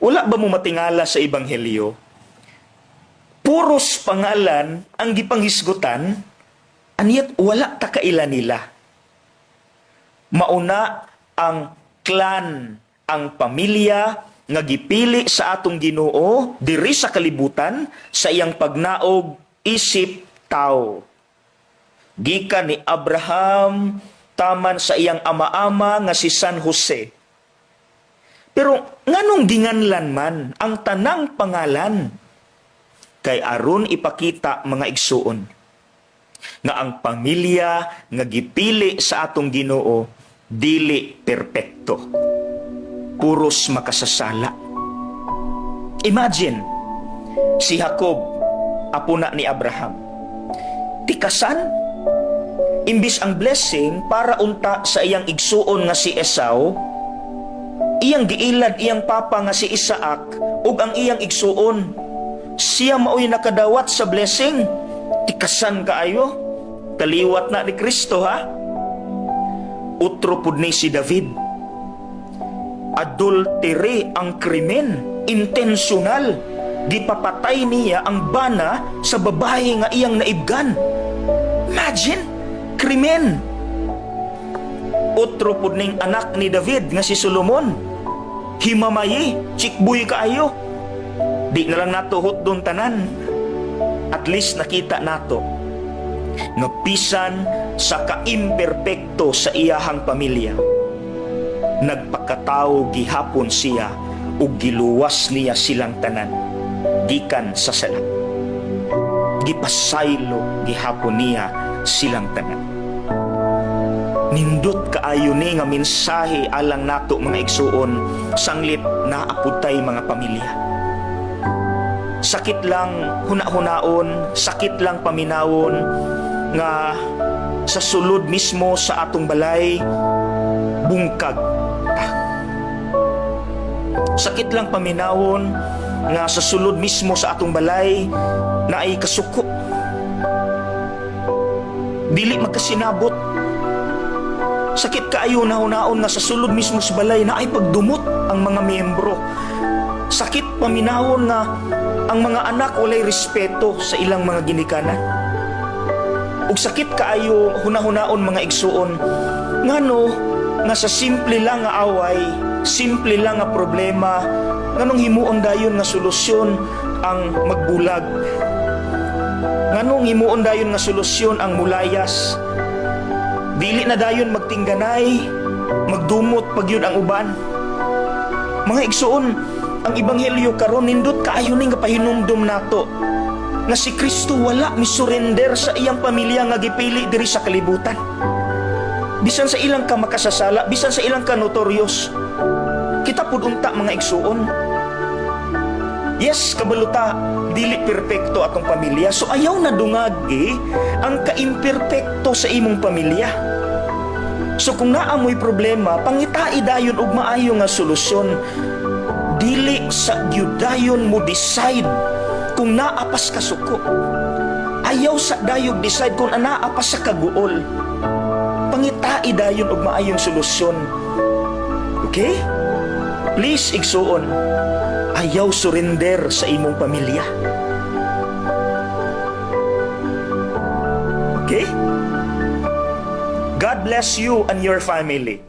Wala ba mo matingala sa Ebanghelyo? Puros pangalan ang gipanghisgutan, and yet wala ta kaila nila. Mauna ang clan, ang pamilya nga gipili sa atong Ginoo diri sa kalibutan sa iyang pagnaog isip tao. Gikan ni Abraham taman sa iyang ama-ama nga si San Jose. Pero nganong ginganlan man ang tanang pangalan? Kay aron ipakita, mga igsuon, nga ang pamilya nga gipili sa atong Ginoo dili perpekto. Puros makasasala. Imagine, si Jacob, apo na ni Abraham. Tikasan, imbis ang blessing para unta sa iyang igsuon nga si Esau, iyang giilad iyang papa nga si Isaac ug ang iyang igsuon. Siya maoy nakadawat sa blessing. Tikasan kaayo. Kaliwat na ni Kristo, ha. Utro pud ni si David. Adultery ang krimen, intentional. Gipapatay niya ang bana sa babae nga iyang naibgan. Imagine, krimen. Utro pud ning anak ni David nga si Solomon. Himamayi, chikbuy kaayo. Di na lang nato hutdon tanan. At least nakita nato nga bisan sa kaimperpekto sa iyahang pamilya, nagpakatao gihapon siya ug giluwas niya silang tanan gikan sa sala. Gipasaylo gihapon niya silang tanan. Nindot kaayo ni nga mensahe alang nato, mga igsuon, sanglit naa pud tay mga pamilya. Sakit lang huna-hunaon, sakit lang paminawon nga sa sulod mismo sa atong balay bungkag ta. Sakit lang paminawon nga sa sulod mismo sa atong balay naay kasuko. Dili magkasinabot. Sakit kaayo hunahunaon nga sa sulod mismo sa balay naay pagdumot ang mga miyembro. Sakit paminawon nga ang mga anak walay respeto sa ilang mga ginikanan. Ug sakit kaayo hunahunaon, mga igsuon, ngano nga sa simple lang nga away, simple lang nga problema, nganong himuon dayon nga solusyon ang magbulag? Nganong himuon dayon nga solusyon ang mulayas? Dili na dayon magtingganay, magdumot pag yun ang uban. Mga igsuon, ang ebanghelyo karon nindot kaayo ning pahinumdum nato nga si Kristo wala mi-surrender sa iyang pamilya nga gipili diri sa kalibutan. Bisan sa ilang ka makasasala, bisan sa ilang ka notorious. Kita pud unta, mga igsuon. Yes, kabalo ta, dili perpekto atong pamilya. So ayaw na dungagi ang kaimperpekto sa imong pamilya. So kung naa mo'y problema, pangitai dayon og maayo nga solusyon. Dili sa gyud dayon mo decide kung naa pas kasuko. Ayaw sa dayog decide kung naa pa sa kaguol. Pangitai dayon og maayong solusyon. Okay? Please, igsuon, ayaw surrender sa imong pamilya. Okay? God bless you and your family.